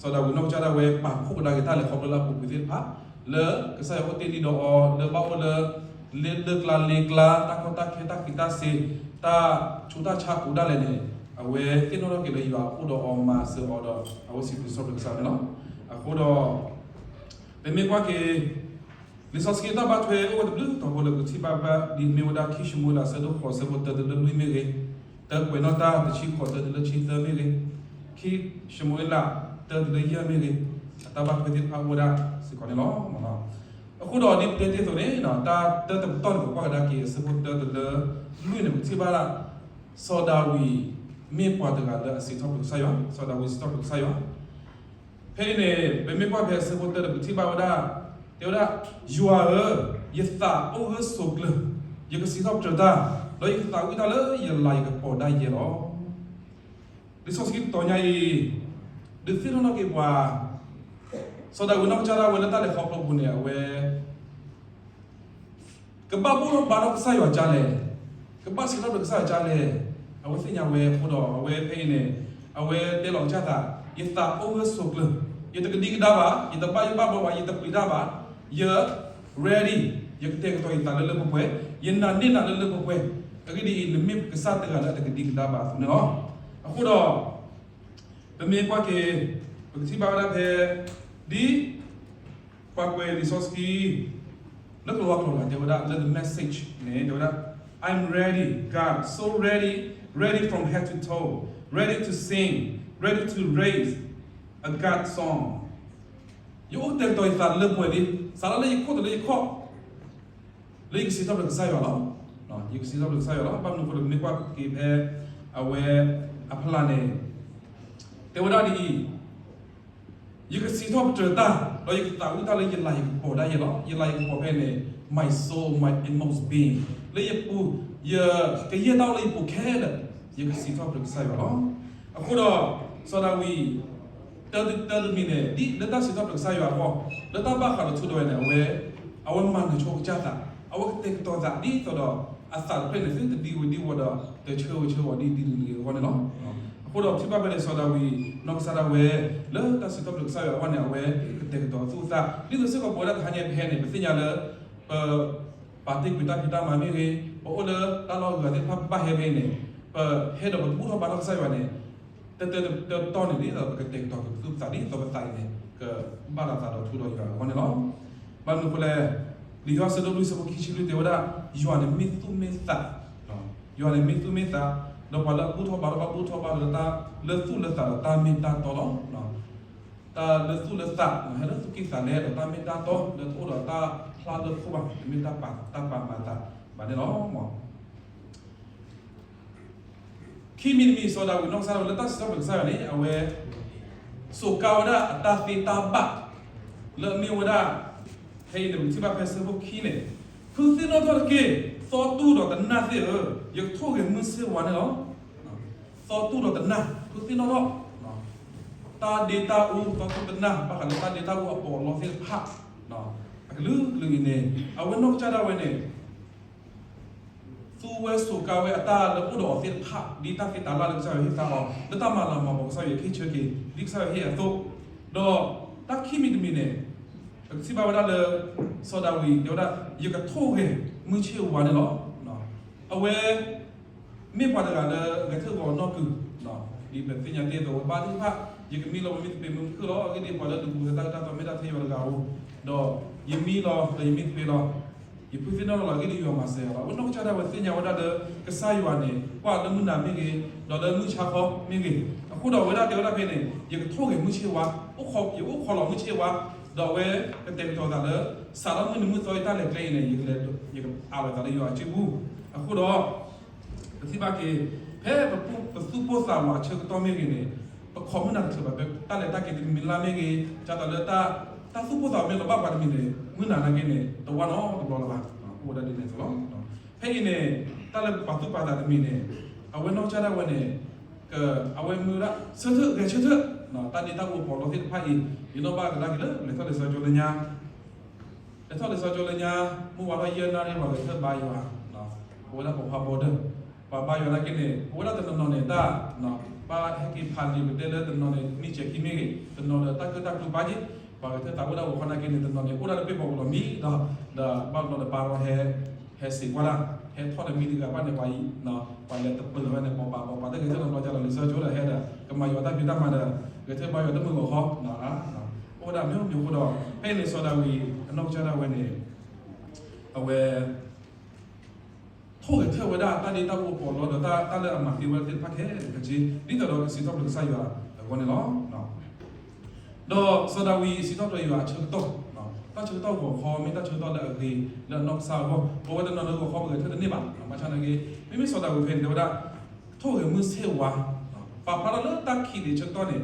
စီၤဒၤဝံးနီၢ်ကစၢ်ဒၣ်ဝဲပာ်ဖှိၣ်ကဒါက့ၤတၢ်လဲၤခီဖျိလၢအပူၤကွံာ်သ့ၣ်တဖၣ်, လၢကစၢ်ယွၤအိၣ်တ့ၢ်လံဒီးအီၤ လၢဘၣ်အိၣ်လၢ လၢလၢၢ်ကျါလ့ကျါ တၢ်ကီတၢ်ခဲတၢ်ဃံးတၢ်စ့ၤ တၢ်ဆူးတၢ်ဆါပူၤဒၣ်လဲာ်န့ၣ်, အဝဲသ့ၣ်နီၣ်ထီၣ်က့ၤလၢယွၤအိၣ်ဒီးအီၤမၤစၢၤအီၤဒီး အဝဲစံးဘျုးစံးထီၣ်ပတြၢၤကစၢ်န့ၣ်လီၤ. အဃိဒီး ပမ့ၢ်ကွၢ်က့ၤ လံာ်စီဆှံတၢ်ဘၣ်ထွဲအိၣ်ဝဲတဘျုးတီၤဖိလၢပကထံၣ်ဘၣ်ဘၣ်ဒ်မ့ၢ်ဝဲဒၣ်ခံၡမူၤအ့လး အဆၢဒိၣ်ဃိး အဆၢဖိတၢတုၤလၢလွံၢ်မ့ၢ်ဂ့ၤ, တၢ်ကွဲးနီၣ်တၢ်တဆံဃိး တၢတုၤလၢဆံသၢမ့ၢ်ဂ့ၤ, ခံၡမူၤအ့လး တၢတုၤလၢယဲၢ်မ့ၢ်ဂ့ၤ, အတၢ်ဘၣ်ထွဲသ့ၣ်တဖၣ်အိၣ်ဝဲဒၣ်စ့ၢ်ကီးန့ၣ်လီၤ. အဃိဒီးဒ်ပတဲတ့ၢ်အသိးန့ၣ် တၢ်တၢတပတီၢ်န့ၣ် ပကွၢ်ကဒါက့ၤ အဆၢဖိတၢတုၤလၢလွံၢ်န့ၣ် ပကထံၣ်ဘၣ်ဒၣ် စီၤဒၤဝံး မ့ၢ်ပှၤတဂၤလၢအစံးထီၣ်ပတြၢၤကစၢ်ယွၤ, စီၤဒၤဝံးစံးထီၣ်ပတြၢၤကစၢ်ယွၤ ဖဲအံၤန့ၣ် ပမ့ၢ်ကွၢ်ဖဲအဆၢဖိတၢဒီး ပထံၣ်ဘၣ်ဝဲဒၣ်, တဲဝဲဒၣ်, ယွၤဧၢ, ယသးအိၣ်ဂၢၢ်ဆိးကျၢၤ, ယကစံးထီၣ်ပတြၢၤတၢ်, ဒီးယကသးဝံၣ်တၢ်လၢယလၤယကပီၤဒၣ်ယဲလီၤ. လံာ်စီဆှံတတီၤညါအံၤ ဒုးသ့ၣ်နီၣ်ထီၣ်က့ၤပှၤ, စီၤဒၤဝံးနီၢ်ကစၢ်ဒၣ်ဝဲလၢတၢ်လဲၤခီဖျိပူၤန့ၣ် အဝဲ ကဘၣ်ဘူၣ်ထီၣ်ဘါထီၣ်ကစၢ်ယွၤဒ်လဲၣ်, ကဘၣ်စံးထီၣ်ပတြၢၤကစၢ်ယွၤဒ်လဲၣ်, အဝဲသ့ၣ်ညါဝဲအဃိဒီး အဝဲဖဲအံၤန့ၣ် အဝဲတဲလီၤကစၢ်သး, ယသးအိၣ်ဂၢၢ်ဆိးကျၢၤ, ယတကဒံကဒါဘၣ်, ယတဘၣ်ယိၣ်ဘၣ်ဘီဘၣ်, ယတပျံၤတၢ်ဘၣ်, ယ ready, ယကတဲာ်ကတီၤယသးလၢလၢပှဲၤပှဲၤ, ယနာ်န့ၢ်နၤလၢလၢပှဲၤပှဲၤ, အဂ့ၢ်ဒ်အံၤ နမ့ၢ်ကစၢ်တဂၤလၢအတကဒံကဒါဘၣ်အသိးန့ၣ်လီၤ. အဃိဒီး ပမ့ၢ်ကွၢ်က့ၤ ပကထံၣ်ဘၣ်ဝဲဒၣ်ဖဲ ဒ် ပှၤကွဲးလံာ်စီဆှံ လၢကလံးဝါကျိာ်တဂၤတဲဝဲဒၣ်လၢ the message န့ၣ် တဲဝဲဒၣ်, I'm ready, God, so ready, ready from head to toe, ready to sing, ready to raise a God song. ယအိၣ်ကတဲာ်ကတီၤယသးလၢပှဲၤလံ, စးထီၣ်လၢယခိၣ်တုၤလၢယခီၣ် လၢယကစံးထီၣ်ပတြၢၤကစၢ်ယွၤလီၤ. ယကစံးထီၣ်ပတြၢၤကစၢ်ယွၤလီၤ. ဘၣ်မနုၤအဃိဒီး ပမ့ၢ်ကွၢ်က့ၤဖဲ အဝဲ အဖျါန့ၣ် တဲဝဲဒၣ်ဒ်အံၤ, ယကစံးထီၣ်ပတြၢၤတၢ်, ဒီးယကသးဝံၣ်တၢ်လၢယလၤယကပီၤဒၣ်ယဲလီၤ. ယလၤယကပီၤဖဲန့ၣ် my soul, my inmost being, လၢယပူၤ, ယကယဲၢ်တၢ်အိၣ်လၢယပူၤခဲလၢာ်, ယကစံးထီၣ်ပတြၢၤကစၢ်ယွၤလီၤ. အဃိဒီး စီၤဒၤဝံး တၢတမံၤန့ၣ် ဒ်လၢတၢ်စံးထီၣ်ပတြၢၤကစၢ်ယွၤအဂီၢ်, လၢတၢ်ဘၣ်ဃးဒီးထူဒီးဝဲန့ၣ် အဝဲ, အဝဲမၤနၢၤဆိကစၢ်သး, အဝဲကတဲာ်ကတီၤသးဒ်သိးဒီး အသးတဖျၢၣ်န့ၣ် သုတဒံဝဲဒံဝီၤဒီး တဆၢဂ့ၤဆၢဝါဒ်ဒ်န့ၣ်အဂီၢ်န့ၣ်လီၤ. အဃိဒီးထံၣ်ဘၣ်ဖဲန့ၣ် စီၤဒၤဝံး နီၢ်ကစၢ်ဒၣ်ဝဲ လၢတၢ်စံးထီၣ်ပတြၢၤကစၢ်ယွၤအဂီၢ်န့ၣ် အဝဲကတဲာ်ကတီၤသူၣ်အသး, ဒ်သိးစ့ၢ်ကီးပဝဲဒၣ်တဟါညါပဟဲန့ၣ် ပသ့ၣ်ညါလၢ ပ ပာ်တ့ၢ်ကွံာ်တၢ်ဖံးတၢ်မၤမ့ၢ်ဂ့ၤ, ပအိၣ်လၢတၢ်လီၢ်ဂၤသ့ၣ်တဖၣ်ဘၣ်ဟဲဖဲအံၤန့ၣ်, ပဟဲဒီးပဘူၣ်ထီၣ်ဘါထီၣ်ကစၢ်ယွၤန့ၣ်, တၢ်တၢတတီၤန့ၣ် ဒ်သိးပကတဲာ်ကတီၤကသူၣ်ပသး ဒ်သိးပသးအံၤန့ၣ် ကဘၣ်လီၤသးဒီးထူဒီးယွၤအဂီၢ်န့ၣ်လီၤ. ဘၣ်မနုၤအဃိလဲၣ်, လံာ်ယိၤဟၣ်အဆၢဒိၣ်လွံၢ်အဆၢဖိခံဆံလွံၢ်တဲဝဲဒၣ်, ယွၤန့ၣ်မ့ၢ်သူၣ်မ့ၢ်သး, ယွၤန့ၣ်မ့ၢ်သူၣ်မ့ၢ်သး, ဒီးပှၤလၢအဘူၣ်ထီၣ်ဘါထီၣ်ဘၣ်ဘူၣ်ထီၣ်ဘါထီၣ်လၢသူၣ်လၢသးဒီးတၢ်မ့ၢ်တၢ်တီလီၤ. တၢ်လၢသူၣ်လၢသး ဟဲလၢသူၣ်ကံၢ်သးလဲဒီးတၢ်မ့ၢ်တၢ်တီလၢတအိၣ်ဒီးတၢ်ဖျါလၢခိၣ်ဘၣ်, တမ့ၢ်တၢ်ပာ်, တၢ်ပာ်မၤသးဘၣ်န့ၣ်လီၤ. ခံမံၤတမံၤ စီၤဒၤဝံးနီၢ်ကစၢ်ဒၣ်ဝဲလၢတၢ်စံးထီၣ်ပတြၢၤကစၢ်ယွၤန့ၣ် အဝဲ စူးကါဝဲဒၣ်အတၢ်သ့တၢ်ဘၣ် လၢအမ့ၢ်ဝဲဒၣ် ဖဲအံၤန့ၣ်ပကထံၣ်ဘၣ်ဖဲအဆၢဖိခံန့ၣ်, ဖုသ့ၣ်နီၣ်ထီၣ်တက့ၢ်, သီတူၢ်ဒီးတနၢ်သ့ၣ်ဧၢ, ယကထိၣ်ဂဲၤမုၢ်ဆ့ၣ်ဝါန့ၣ်လီၤ. သီတူၢ်ဒီးတနၢ်, ဖုသ့ၣ်နီၣ်ထီၣ် တၢ်ဒ့တၢ်အူ, သီတူၢ်တနၢ် ဘၣ်ဃးလၢတၢ်ဒ့တၢ်အူအပီးအလီသ့ၣ်တဖၣ် အကလုာ်ကလုာ်အံၤန့ၣ် အဝဲနီၢ်ကစၢ်ဒၣ်ဝဲန့ၣ် သူဝဲစူးကါဝဲအတၢ်လၢအိၣ်ဒီးအီၤသ့ၣ်တဖၣ် ဒ်တၢ်သ့တၢ်လၢ်လၢကစၢ်ယွၤဟ့ၣ်သါအီၤ လၢတၢ်မၤလၤမၤကပီၤကစၢ်ယွၤဟ့ၣ်ဆၢက့ၤ ဒ်ကစၢ်ယွၤဟ့ၣ်အသိး, ဒီးတၢ်ခံမံၤတမံၤန့ၣ် ပကထံၣ်ဘၣ်ဝဲဒၣ်လၢ စီၤဒၤဝံးတဲဝဲဒၣ် ယကထိၣ်ဂဲၤမုၢ်ဆ့ၣ်ဝါန့ၣ်လီၤ. အဝဲ မ့ၢ်ပှၤတဂၤလၢဂဲၤထၢၣ်ဂီၤနီၢ်ကုၤ, ဒ်ပသ့ၣ်ညါတ့ၢ်အသိး ဝဲဘါသ့ၣ်တဖၣ် ယကမံလီၤပမ့ၢ်သပ့ၤမုၢ်ခုၣ်လီၤ အဂ့ၢ်ဒ်အံၤ ပှၤလၢဒုးပူၤဖျဲးတၢ်အၢတၢ်သီမ့ၢ်ဒၣ်ထဲယွၤတဂၤဧိၤ, ဒီးယမံလီၤ ဒီးယမ့ၢ်သပ့ၤလီၤ ယဖုသ့ၣ်နီၣ်ထီၣ်လီၤ အဂ့ၢ်ဒ်အံၤ ယွၤမၤစၢၤယၤလီၤ. အဝဲနီၢ်ကစၢ်ဒၣ်ဝဲသ့ၣ်ညါဝဲဒၣ်လၢ ကစၢ်ယွၤန့ၣ် ကွၢ်လၢမုၢ်နၤမ့ၢ်ဂ့ၤ, ဒီးလၢမုၢ်ဆါခီမ့ၢ်ဂ့ၤ, အဃိဒီးအဝဲဒၣ်တဲဝဲဒၣ်ဖဲန့ၣ် ယကထိၣ်ဂဲၤမုၢ်ဆ့ၣ်ဝါ, ယအိၣ်ခိးလီၤမုၢ်ဆ့ၣ်ဝါ, ဒီးအဝဲကတဲာ်ကတီၤသးလၢ စးထီၣ်မုၢ်နံၤမုၢ်သီအံၤတၢ်လဲၤကျဲအံၤန့ၣ် ယကလဲၤ, ယကအးလီၤသးလၢယွၤအစုပူၤ, အဃိဒီး ပထံၣ်ဘၣ်က့ၤ ဖဲပသူၣ်ပိၢ်သးဝးဆၢကတီၢ်မ့ၢ်ဂ့ၤန့ၣ် ပခိးမုၢ်နၤတချုးဘၣ် ဖဲတၢ်လဲၤတၢ်က့ၤတမံၤလၢ်မ့ၢ်ဂ့ၤ ကၢ်သိးလၢ တၢ်သူၣ်ပိၢ်သးဝးမ့ၢ်လီၤဘၣ်ပှၤတမံၤန့ၣ် မုၢ်နၤနာ်က့န့ၣ် တဝါနီတဘျီလၢၤဘၣ်, အိၣ်ဝဲဒၣ်ဒ်န့ၣ်အသိးလီၤ. ဖဲအံၤန့ၣ် တၢ်လၢပပာ်သူၣ်ပာ်သးတမံၤန့ၣ် အဝဲနီၢ်ကစၢ်ဒၣ်ဝဲန့ၣ် အဝဲမ့ၢ်ဝဲဒၣ် ဆၢထၢၣ်ဂဲၤဆၢထၢၣ် တၢ်ဒ့တၢ်အူအပီးအလီသ့ၣ်တဖၣ်အံၤ ယနီၣ်ဘၣ်ကဒါက့ၤလၢ လဲၤထီၣ်လဲၤစီကၠိလၢညါ လဲၤထီၣ်လဲၤစီကၠိလၢညါ မုၢ်ဝါထီၣ်ယဲၢ်နၣ်ရံၣ် ပှၤဂဲၤထၢၣ်ဘါယွၤ, ပဝဲဒၣ်ပိာ်ခွါဘီဒၢၣ် ပှၤဘါယွၤနာ်က့န့ၣ် ပဝဲဒၣ်တနီၤနီၤန့ၣ် တၢ် ဘၣ်ဟဲက့ၤဖးလံာ်ပတဲလၢတနီၤန့ၣ် နံၣ်စဲၤခံမ့ၢ်ဂ့ၤ, တနီၤဒီးတၢ်ကၢၣ်တၢ်ကျူဘၣ်က့ၤ, ပှၤဂဲၤထၢၣ်သးအိၣ်ဒၣ်ဂီၤခီနာ်က့န့ၣ် တနီၤန့ၣ် အိၣ်ဒၣ်လၢပ့ၢ်ပီၤပူၤလီၤမံဒီး, ဒီးဘၣ်ဘျီဒီးပၢ်ဒီးဟဲ, ဟဲစံးကွၢ်ဒၣ်, ဟဲထီၣ်ဒီးမံတဂၤဘၣ်န့ၣ် ပှၤအံၤ, ပှၤလဲၤတပၢၤဝဲန့ၣ် ပိာ်ပာ်ပိာ်ပာ်တဂဲၤထၢၣ်နီတဘျီကလီၤ လံာ်စီဆှံကၠိဒီးဟဲဒီး ကမၤယွၤတၢ်ဖံးတၢ်မၤဒီး ဂဲၤထၢၣ်ဘါယွၤတမုာ်ဂီၤခီ, အိၣ်ဝဲဒၣ်မ့ၢ်မ့ၢ်အဃိဒီး ဖဲအံၤန့ၣ် စီၤဒၤဝံးအနီၢ်ကစၢ်ဒၣ်ဝဲန့ၣ် အဝဲ ထိၣ်ဂဲၤထၢၣ်ဝဲဒၣ်တၢ်ဒ့တၢ်အူအပီးလီဒီး တၢ်လၢအမၤသ့ဝဲဒၣ်သ့ၣ်တဖၣ်ခဲလၢာ်ခဲဆ့ ဒ်သိးဒီးကစံးထီၣ်ပတြၢၤကစၢ်ယွၤအဂီၢ်န့ၣ်လီၤ. ဒီးစီၤဒၤဝံးစံးထီၣ်ပတြၢၤယွၤအဆၢကတီၢ်, တၢ်ဆၢကတီၢ်ဂီၤခီ မ့ၢ်တၢ်ဆၢကတီၢ်လၢအဂ့ၤလၢအနီၢ်ကစၢ်အဂီၢ်, ပဝဲတနီၤလၢဂီၤခီပဂဲၤထၢၣ်တန့ၢ်ဘၣ်, ဘၣ်ဆၣ်နာ်က့ မ့မ့ၢ်စီၤဒၤဝံးဖဲန့ၣ် တဲဝဲဒၣ် ထိၣ်ဂဲၤမုၢ်ဆ့ၣ်ဝါ, ပာ်ဖျါထီၣ်လၢတၢ်ခံးဒံးဆၢကတီၢ်န့ၣ်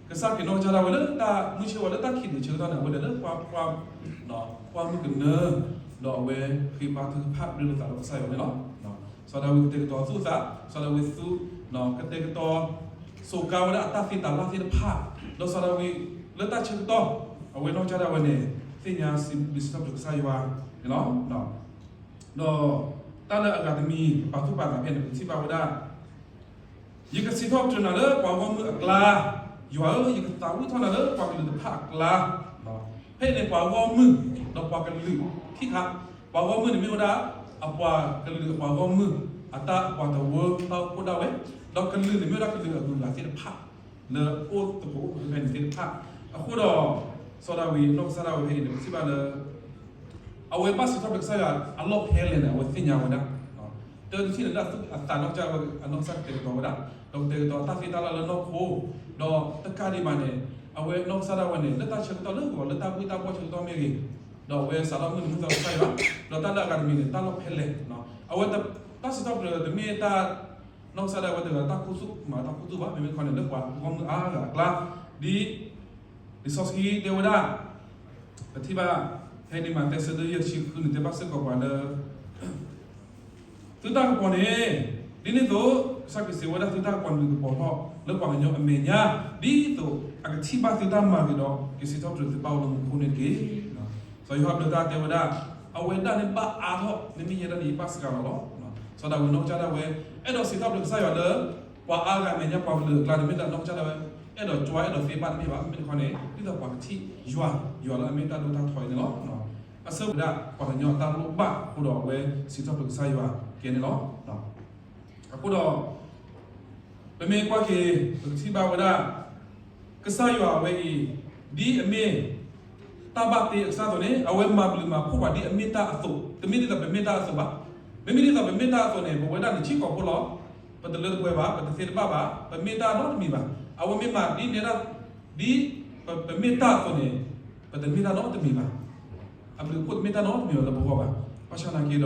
ကစၢ်က့ၤနီၢ်ကစၢ်ဒၣ်ဝဲလၢတၢ်မုၢ်ဆ့ၣ်ဝါ လၢတၢ်ခံးဒံးဆၢကတီၢ်န့ၣ် အဝဲလဲၤလၢပှၢ်, ပှၢ်မုၢ်ကနၢ, ဒီးအဝဲဃ့ဘါထုကဖၣ်ရ့လိာ်သးဒီးကစၢ်ယွၤန့ၣ်လီၤ. စီၤဒၤဝံးကတဲာ်ကတီၤသူၣ်သး, စီၤဒၤဝံးသူ, ကတဲာ်ကတီၤ စိာ်ကါဝဲဒၣ်အတၢ်သ့တၢ်လၢ်သ့ၣ်တဖၣ်, ဒီးစီၤဒၤဝံးလၢတၢ်ဆၢကတီၢ် အဝဲနီၢ်ကစၢ်ဒၣ်ဝဲန့ၣ် သ့ၣ်ညါစံးဘျုးစံးထီၣ်ပတြၢၤကစၢ်ယွၤန့ၣ်လီၤ. ဒီးတၢ်လၢအဂၤတမံၤ ပာ်သူၣ်ပာ်သးဖဲန့ၣ် ပကထံၣ်ဘၣ်ဝဲဒၣ် ယကစံးထီၣ်ပတြၢၤနၤလၢပှၤဂီၢ်မုၢ်အကျါ, ယွၤဧၢ, ယကသးဝံၣ်ထီၣ်နၤလၢပှၤကလုာ်တဖၣ်အကျါ, ဖဲအံၤန့ၣ် ပှၤဂီၢ်မုၢ် ဒီးပှၤကလုာ်ခံခါ, ပှၤဂီၢ်မုၢ်န့ၣ်မ့ၢ်ဝဲဒၣ် အပှၤကလုာ်အပှၤဂီၢ်မုၢ် အတၢ်ပှၤတဝၢတၢ်အိၣ်ဖှိၣ်ဒၣ်ဝဲ, ဒီးကလုာ်န့ၣ်မ့ၢ်ဝဲဒၣ်ကလုာ်အဂုၤအဂၤသ့ၣ်တဖၣ် လၢအိၣ်သကိးအိၣ်ဖှိၣ်ဖဲန့ၣ်သ့ၣ်တဖၣ်, အဃိဒီး စီၤဒၤဝံးနီၢ်ကစၢ်ဒၣ်ဝဲဖဲအံၤန့ၣ် ပထံၣ်ဘၣ်လၢ အဝဲဘၣ်စံးထီၣ်ပတြၢၤကစၢ်ယွၤအလီၢ်ဖဲလဲၣ်န့ၣ် အဝဲသ့ၣ်ညါဝဲဒၣ်, တၢ်တထံၣ်န့ၣ်လၢအသးနီၢ်ကစၢ်ဝဲ အနီၢ်ကစၢ်ကတဲာ်ကတီၤဝဲဒၣ်, ဒီးကတဲာ်ကတီၤတၢ်သ့တၢ်လၢ်လၢနီၢ်ခိ, ဒီးတကးဒံးဘၣ်န့ၣ် အဝဲနီၢ်ကစၢ်ဒၣ်ဝဲန့ၣ် လၢတၢ်ဆၢကတီၢ်လၢကဝီၤလၢတၢ်ဘှ့ၣ်တၢ်ဘှီၣ်ဆၢကတီၢ်မ့ၢ်ဂ့ၤ, ဒီးအဝဲစးထီၣ်မုၢ်နံၤမုၢ်သီကစၢ်ယွၤ, ဒီးတၢ်လၢအဂၤတမံၤန့ၣ် တၢ်လီၢ်ဖဲလဲၣ်, အဝဲတၢ်စံးထီၣ်ပတြၢၤတမ့ၢ်တၢ် နီၢ်ကစၢ်ဒၣ်ဝဲတဂၤတၢ်ခူသူၣ် မၤတၢ်ခူသူၣ်ဘၣ်, မ့မ့ၢ်တခီန့ၣ် လၢပှၤဂီၢ်မုၢ်အါဂၤအကျါ, ဒ် လံာ်စီဆှံတဲဝဲဒၣ်, ပထံၣ်ဘၣ် ဖဲန့ၣ်မး သၢဆၢဒိၣ်ယဲၢ်ဆံဃုန့ၣ် တဲဘၣ်စ့ၢ်ကီးပှၤလၢ သုတၢ်ကပီၤန့ၣ် ဒ်န့ၣ်အသိး ကစၢ်ခရံာ်စံးဝဲဒၣ် သုတၢ်ကပီၤန့ၣ် ကပီၤထီၣ်လၢပှၤကညီအမဲာ်ညါ ဒ်သိးအကထံၣ်ဘၣ်သုတၢ်မၤဂ့ၤဒီး ကစံးထီၣ်ပတြၢၤသုပၢ်အိၣ်လၢမူခိၣ်န့ၣ်တက့ၢ်. စီၤယိၤဟၣ်ဘျၢတၢ်တဲဝဲဒၣ်, အဝဲဒၣ်န့ၣ်ဘၣ်အါထီၣ် မ့မ့ၢ်ယဲဒၣ်န့ၣ် ယဘၣ်စှၤလီၤလီၤ. စီၤဒၤဝံးနီၢ်ကစၢ်ဒၣ်ဝဲ အဲၣ်ဒိးစံးထီၣ်ပတြၢၤကစၢ်ယွၤလၢ ပှၤအါဂၤအမဲာ်ညါ ပှၤကလုာ်အကျါန့ၣ် မ့ၢ်တၢ်နီၢ်ကစၢ်ဒၣ်ဝဲ အဲၣ်ဒိးကွၢ်အဲၣ်ဒိးသ့ဘၣ်တမ့ၢ်ဘၣ်, မ့မ့ၢ်တခီန့ၣ် ဒ်သိးပှၤကထံၣ်ယွၤ ယွၤလၢအမ့ၢ်တၢ်ဒိၣ်တၢ်ထီအံၤန့ၣ်လီၤ. အဆၢဝဲဒၣ် ပှၤကညီအတၢ်လိၣ်ဘၣ်အဃိဒီး အဝဲစံးထီၣ်ပတြၢၤကစၢ်ယွၤကဲန့ၣ်လီၤ. အဃိဒီး ပမ့ၢ်ကွၢ်က့ၤ ပကထံၣ်ဘၣ်ဝဲဒၣ် ကစၢ်ယွၤအဝဲအံၤ ဒ်အမ့ၢ် တၢ်ဘၣ်တ့အကစၢ်အသိးန့ၣ် အဝဲမၤဘျုးမၤဖှိၣ်ပှၤဒ်အမ့ၢ်တၢ်အသိး, တမ့ၢ်ဒ်သိးပမ့ၢ်တၢ်အသိးဘၣ်. မ့မ့ၢ်ဒ်သိးပမ့ၢ်တၢ်အသိးန့ၣ် ပဝဲဒၣ်န့ၣ်ဆံးကိာ်ဖိလီၤ. ပတလၢတပှဲၤဘၣ်, ပတသ့တဘၣ်ဘၣ်, ပမ့ၢ်တၢ်နီတမံၤဘၣ်. အဝဲမ့ၢ်မၤဒ်နဲဒၣ် ဒ်ပမ့ၢ်တၢ်အသိးန့ၣ် ပတမ့ၢ်တၢ်နီတမံၤဘၣ်. အဘျုးအဖှိၣ်တမ့ၢ်တၢ်နီတမံၤဘၣ်လၢပဂီၢ်ဘၣ်. ဘၣ်ဆၣ်သနာ်က့ဒီး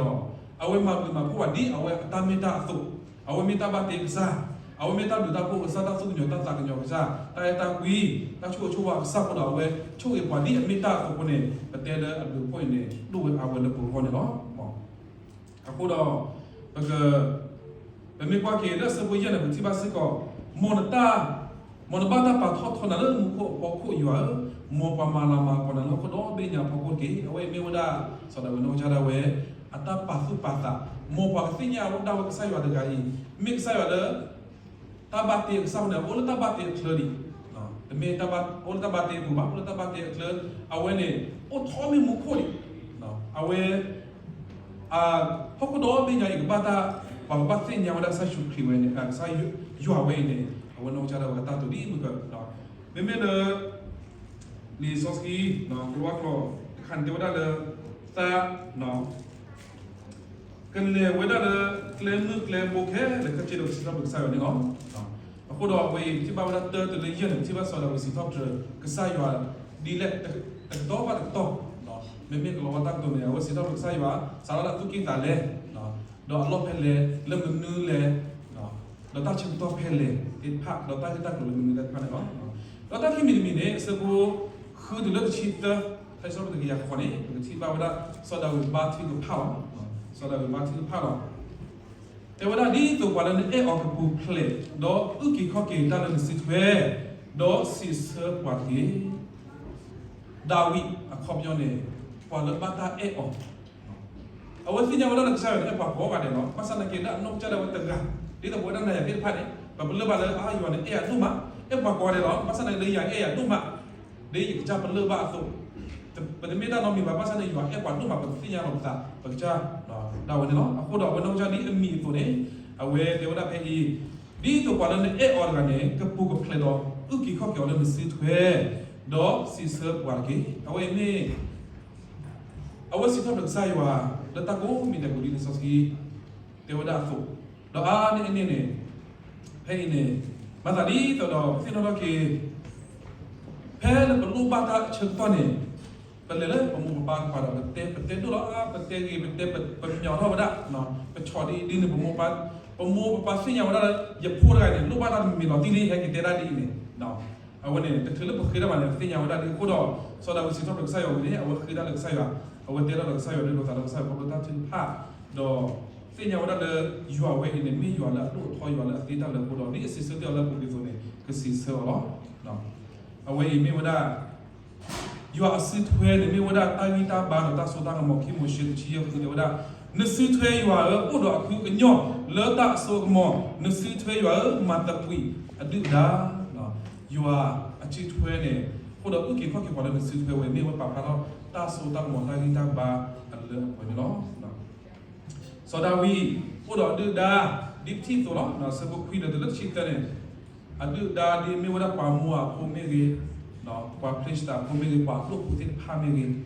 အဝဲမၤဘျုးမၤဖှိၣ်ပှၤဒ်အဝဲအတၢ်မ့ၢ်တၢ်အသိး, အဝဲမ့ၢ်တၢ်ဘၣ်တ့အကစၢ်, အဝဲမ့ၢ်တၢ်ဘျုးတၢ်ဖှိၣ်အကစၢ်, တၢ်သူၣ်ကညီၤတၢ်သးကညီၤအကစၢ်, တၢ်အဲၣ်တၢ်ကွံ, တၢ်ဆိၣ်ဂ့ၤဆိၣ်ဝါအကစၢ်အဃိဒီး အဝဲဆိၣ်ဂ့ၤပှၤဒ်အမ့ၢ်တၢ်အသိးအဃိန့ၣ် ပတဲလၢအဘျုးအဖှိၣ်အံၤန့ၣ် ဒိၣ်ဝဲအါဝဲလၢပဂီၢ်န့ၣ်လီၤ. အဃိဒီး ပက ပမ့ၢ်ကွၢ်က့ၤလၢအဆၢဖိယဲၢ်န့ၣ် ပထံၣ်ဘၣ်စ့ၢ်ကီး မ်နတၢ် မ်နဘၣ်တၢ်ပာ်ထီၣ်ထီနၤလၢမူခိၣ်အဖီခိၣ်ယွၤဧၢ, မ်ပှၤမၤလၤမၤကပီၤနၤလၢဟီၣ်ခိၣ်ဒီဘ့ၣ်ညါအဖီခိၣ်တက့ၢ်. အဝဲအံၤမ့ၢ်ဝဲဒၣ် စီၤဒၤဝံးနီၢ်ကစၢ်ဒၣ်ဝဲ အတၢ်ပာ်သူၣ်ပာ်သး, မ်ပှၤကသ့ၣ်ညါဝဲဒၣ်ဝဲကစၢ်ယွၤတဂၤအံၤ မ့ၢ်ကစၢ်ယွၤလၢ တၢ်ဘၣ်တ့အကစၢ်အဃိန့ၣ် အအိၣ်လၢတၢ်ဘၣ်တ့အချၢဒံး, တမ့ၢ်တၢ်ဘၣ် အိၣ်လၢတၢ်ဘၣ်တ့အပူၤဘၣ်, အိၣ်လၢတၢ်ဘၣ်တ့အချၢ, အဝဲန့ၣ် အိၣ်ထီၣ်မ့ၢ်မူခိၣ်ဒံး, အဝဲ ဟီၣ်ခိၣ်ဒီဘ့ၣ်ညါအံၤကဘၣ်တၢ် ပှၤကဘၣ်သ့ၣ်ညါဝဲဒၣ်ကစၢ်ယ့ၣ်ၡူးခရံာ်ဝဲန့ၣ် ကစၢ်ယွၤဝဲအံၤန့ၣ် အဝဲနီၢ်ကစၢ်ဒၣ်ဝဲအတၢ်တိာ်ဒ်မုၢ်က, မ့မ့ၢ်လၢ လံာ်စီဆှံ ကလၤဝါကျိာ်တခါန့ၣ် တဲဝဲဒၣ်လၢ သး ကလဲၤဝဲဒၣ်လၢ ကျဲမုၢ်ကျဲဘိခဲလၢာ်ခဲဆ့ဒီး စံးထီၣ်ပတြၢၤကစၢ်ယွၤန့ၣ်လီၤ. အဃိဒီးအဝဲအံၤ ပထံၣ်ဘၣ်ဝဲဒၣ်တၢတုၤလၢယဲၢ်န့ၣ် ပထံၣ်ဘၣ်စီၤဒၤဝံးစံးထီၣ်ပတြၢၤကစၢ်ယွၤ ဒ်လဲၣ် တကတီၢ်ဘၣ်တကတီၢ်, မ့မ့ၢ်ကလၤဝါတၢ်ကတိၤန့ၣ် အဝဲစံးထီၣ်ပတြၢၤကစၢ်ယွၤ စးထီၣ်လၢအသူၣ်ကံၢ်သးလဲ, ဒီးအလီၢ်ဖဲလဲၣ်, လၢမနုၤလဲၣ်, ဒီးတၢ်ဆၢကတီၢ်ဖဲလဲၣ်သ့ၣ်တဖၣ် ဒီးတၢ်ဂ့ၢ်တၢ်ကျိၤလၢမနုၤသ့ၣ်တဖၣ်န့ၣ်လီၤ. ဒီးတၢ်ခံမံၤတမံၤန့ၣ် အဆၢဖိ ဃုတုၤလၢတဆံသၢ, တၢ်စံးထီၣ်ပတြၢၤတကယၤဃိးန့ၣ် ပကထံၣ်ဘၣ်ဝဲဒၣ် စီၤဒၤဝံးဘါထုကဖၣ်လီၤ. စီၤဒၤဝံးဘါထုကဖၣ်လီၤ. တဲဝဲဒၣ်ဒ်သိးပှၤလၢနအဲၣ်အီၤကပူၤဖျဲး, ဒီးအုၣ်က့ၤခီၣ်က့ၤတၢ်လၢနစုထွဲ, ဒီးစံးဆၢပှၤတက့ၢ်. ဒၤဝံးအခီပညီန့ၣ် ပှၤလၢဘၣ်တၢ်အဲၣ်အီၤ အဝဲသ့ၣ်ညါဝဲဒၣ်လၢကစၢ်ယွၤန့ၣ် အဲၣ်ပှၤကိးဂၤဒဲးလီၤ. ဘၣ်ဆၣ်သနာ်က့လၢအနီၢ်ကစၢ်ဒၣ်ဝဲတဂၤ, ဒ်သိးပဝဲဒၣ်နၤယၤသ့ၣ်တဖၣ်န့ၣ် ပ ပလၢၢ်ဘၣ်လၢ အါ ယွၤန့ၣ်အဲၣ်ယၤဒိၣ်မး, အဲၣ်ပှၤကိးဂၤဒဲးလီၤ. ဘၣ်ဆၣ်န့ၣ်လၢယွၤအဲၣ်ယၤဒိၣ်မး, ဒ်ယကစၢ်ပလၢၢ်ဘၣ်အသိး, ပတမ့ၢ်တၢ်နီတမံၤဘၣ်. ဘၣ်ဆၣ်န့ၣ် ယွၤအဲၣ်ပှၤဒိၣ်မး ပတသ့ၣ်ညါလီၤပသး ပကစၢ်ဒၣ်ဝဲန့ၣ်လီၤ. အဃိဒီးအဝဲနီၢ်ကစၢ်ဒ်အမံၤအသိးန့ၣ်, အဝဲတဲဝဲဒၣ်ဖဲအံၤ, ဒ်သိးပှၤလၢနအဲၣ်အီၤတဂၤန့ၣ် ကပူၤကဖျဲးဒီး အုၣ်က့ၤခီၣ်က့ၤအီၤလၢနစုထွဲ, ဒီးစံးဆၢပှၤတက့ၢ်. အဝဲအံၤမ့ၢ် အဝဲစံးထီၣ်ပတြၢၤကစၢ်ယွၤ လၢတၢ်ကိးမံၤဒဲးပူၤဒ်လံာ်စီဆှံတဲဝဲဒၣ်အသိး, ဒီးအါန့ၢ်အန့ၣ်န့ၣ်, ဖဲအံၤန့ၣ်, မၤသးဒ်သိးဒီး ပသ့ၣ်နီၣ်ထီၣ်က့ၤ, ဖဲလၢပလိၣ်ဘၣ်တၢ်အဆၢကတီၢ်န့ၣ်, ပလဲၤလၢပမိၢ်ပပၢ်ကပၤဒီး ပတဲ ပတဲဒိၣ်လီၤ, ပတဲဂ့ၤ ပတဲ ပမၤထီၣ်ဝဲဒၣ်, ပဆီၣ်ဒ်အံၤဒ်န့ၣ် ပမိၢ်ပပၢ်, ပမိၢ်ပပၢ်သ့ၣ်ညါဝဲဒၣ်လၢ ယဖိတဂၤန့ၣ် လိၣ်ဘၣ်တၢ်တမံၤမံၤလီၤတံၢ်လံ ဟဲက့ၤတဲဒၣ်ဒ်အံၤန့ၣ် အဝဲန့ၣ် တချုးလၢပဃ့တၢ်ဘၣ်န့ၣ် ပသ့ၣ်ညါဝဲဒၣ်ဒ်အံၤအဃိဒီး, စီၤဒၤဝံးစံးထီၣ်ပတြၢၤကစၢ်ယွၤဝံၤန့ၣ် အဝဲဃ့တၢ်လၢကစၢ်ယွၤ, အဝဲတဲထီၣ်ဒီးကစၢ်ယွၤ ဒိသးဒီးကစၢ်ယွၤခီဖျိတၢ်ထုကဖၣ်, ဒီးသ့ၣ်ညါဝဲဒၣ်လၢ ယွၤဝဲအံၤန့ၣ် မ့ၢ်ယွၤလၢအဒိၣ်အထီ ယွၤလၢအသ့တၢ်လၢအဃိဒီး ဒ်အစံးဆၢတ့ၢ်အီၤလၢအပူၤဒ်သိးန့ၣ် ကစံးဆၢအီၤလီၤ. အဝဲအံၤမ့ၢ်ဝဲဒၣ် ယွၤအစုထွဲန့ၣ် မ့ၢ်ဝဲဒၣ်တၢ်ဂံၢ်တၢ်ဘါဒီးတၢ်စိတၢ်ကမီၤ ခံမိၤၡ့ တဆံယဲၢ်ဃုတဲဝဲဒၣ်, နစုထွဲယွၤဧၢ, အိၣ်ဒီးအခုအကညီၢ်လၢတၢ်အစိအကမီၤ, နစုထွဲယွၤဧၢ, မၤသပှံးအဒုၣ်ဒါ. ယွၤအစုထွဲန့ၣ် အဃိဒီးအုၣ်က့ၤခီၣ်က့ၤပှၤလၢနစုထွဲဝဲ မ့ၢ်ဝဲပာ်ဖျါထီၣ်တၢ်စိတၢ်ကမီၤတၢ်ဂံၢ်တၢ်ဘါအလၢအပှဲၤန့ၣ်လီၤ. စီၤဒၤဝံး အိၣ်ဒီးအဒုၣ်အဒါ ဒ်ပထံၣ်အသိးလီၤ. အဆၢဖိခွံဒီးတုၤလၢတဆံသၢန့ၣ်, အဒုၣ်အဒါဒ်မ့ၢ်ဝဲဒၣ်ပှၤမိၤအၤဖိမ့ၢ်ဂ့ၤ, ပှၤဖလ့ၡသးဖိမ့ၢ်ဂ့ၤ, ပှၤအဒိၣ်ဖိသ့ၣ်တဖၣ်မ့ၢ်ဂ့ၤ,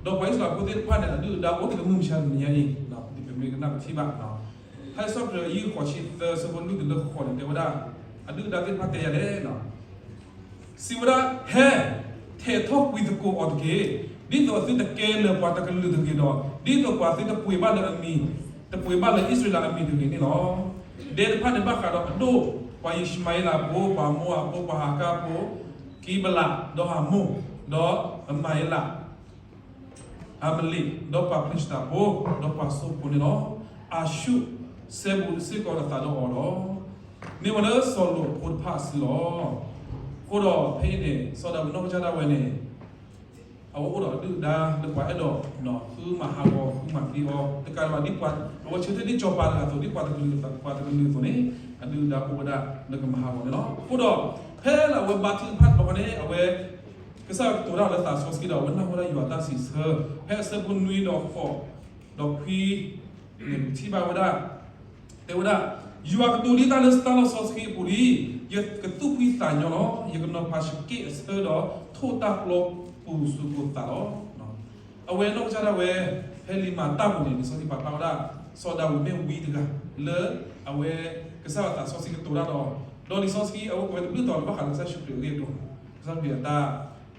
ဒီးပှၤအံၣ်စရ့လးဖိသ့ၣ်တဖၣ်န့ၣ် အဒုၣ်အဒါအိၣ်တ့ၢ်လၢမုၢ်မဆါတနံၤညါအံၤ, ဒ်ပမ့ၢ်ကနၣ်ပထံၣ်ဘၣ်, ဖဲစံးထီၣ်ပတြၢၤ အဆၢဒိၣ်တဆံသၢ အဆၢဖိလွံၢ်တုၤလၢဃိးန့ၣ် တဲဝဲဒၣ်, အဒုၣ်အဒါသ့ၣ်တဖၣ်တဲယၤလဲၣ် စံးဝဲဒၣ်, ဟဲ, ထဲးထီၣ်ကွံာ်သကိးအီၤတက့ၢ်, ဒ်သိးအသုတကဲလၢၤပှၤတကလုာ်တဂ့ၤဒီး ဒ်သိးပှၤသုတပှ့ၤဘၣ်လၢအမံၤ, တပှ့ၤဘၣ်လၢအံၣ်စရ့လးအမံၤတဂ့ၤန့ၣ်လီၤ. ဒဲတဖၣ်န့ၣ်ဘၣ်ဃးဒီးအဒိၣ်, ပှၤယံၡမၤဧ့လးဖိ, ပှၤမိၤအၤဖိ, ပှၤဟၤကၣ်ဖိ, ကံဘလး, ဒီးဟၤမိၣ်, ဒီးအမၤဧ့လး အၤမလ့း, ဒီးပှၤဖလ့ၡသးဖိ, ဒီးပှၤစိဖိန့ၣ်လီၤ. အၤၡူၣ်စဲဘူးစ့ၢ်ကီးအသးဒီးအီၤလီၤ. မ့ၢ်ဝဲလၢစီၤလိာ်ဖိတဖၣ်အစုလီၤ. အဃိဒီးဖဲအံၤန့ၣ် စီၤဒၤဝံးနီၢ်ကစၢ်ဒၣ်ဝဲန့ၣ် အဝဲအိၣ်ဒီးအဒုၣ်အဒါလၢပှၤအဲၣ်ဒိး ဃုမၤဟးဂီၤ ဃုမၤသံအီၤ တကးဒံးဘၣ်ဒ်ပှၤ အဝဲဆၢထၢၣ်ဒ်စီၤပၤတဂၤအသိး ဒ်ပှၤတကလုာ်အသိး ပှၤတကလုာ်အသိးန့ၣ် အဒုၣ်အဒါအိၣ်ဝဲဒၣ်လၢကမၤဟးဂီၤန့ၣ်လီၤ. အဃိဒီး ဖဲလၢအဝဲဘါထုကဖၣ်တဘျီဃီန့ၣ် အဝဲ ကစၢ်ယွၤကတိၤတၢ်လၢသးစီဆှံဒီး အဝဲနၢ်ဟူဝဲဒၣ်ယွၤတၢ်စံးဆၢ ဖဲအဆၢဖိနွံဒီးဃိး ဒီးခွံန့ၣ် ပထံၣ်ဘၣ်ဝဲဒၣ် တဲဝဲဒၣ်, ယွၤကတိၤလံတၢ်လၢတၢ်လီၢ်စီဆှံအပူၤလံ, ယကသူၣ်ဖှံသးညီလီၤ. ယကနီၤဖးစက့ၣ်အဆၢဒီး ထိၣ်တၢ်ပျီပူၤဆူကိၣ်သးလီၤ. အဝဲနီၢ်ကစၢ်ဒၣ်ဝဲ ဖဲလံာ်မၤတၢ်ပူၤန့ၣ် လံာ်စီဆှံပာ်ဖျါဝဲဒၣ် စီၤဒၤဝံးမ့ၢ်ဝံတဂၤ လၢအဝဲ ကစၢ်ယွၤသးစီဆှံကတိၤတၢ်ဒီး ဒီးလံာ်စီဆှံအဝဲကွဲးတဘျုးတီၤလၢဘၣ်ဃးလၢကစၢ်ယ့ၣ်ၡူးခရံာ်အဂ့ၢ်အကျိၤ ကစၢ်ခရံာ်အတၢ်